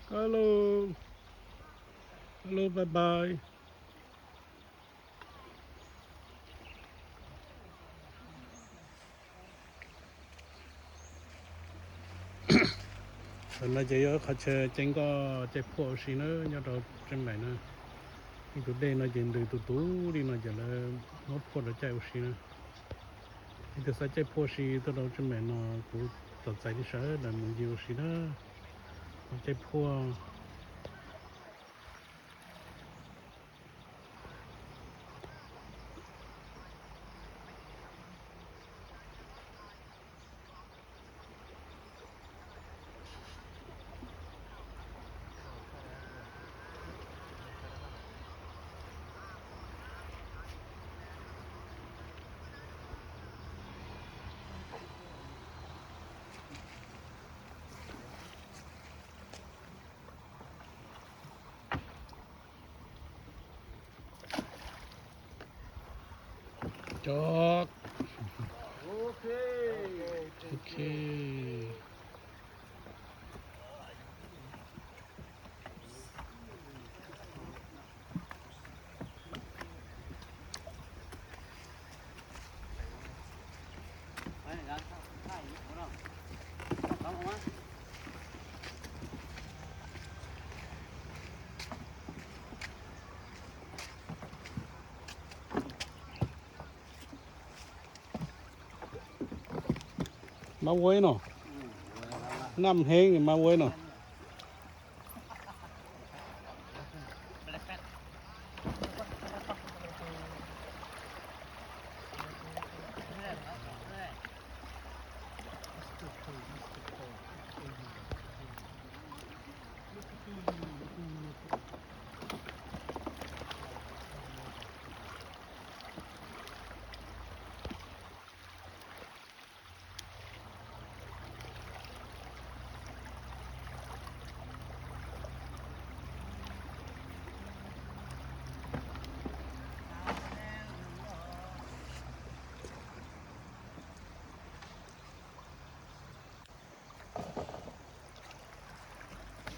Hello. Hello, bye bye. Ntawm no ces yog qhov chaw caij nkoj caij phuaj ua si na, nyob rau Tseb Meem na. Ib tus dej no ces ntws tus tus li no ces lawv muab phuaj rau caij ua si na. Leej twg xav caij phuaj ua si tuaj rau Tseb Meem no, kuv tos txais nej sawv daws mus ncig ua si na. Mus caij phuaj. Cov. Ok. Mab Huab no, naj heev Mab Huab no.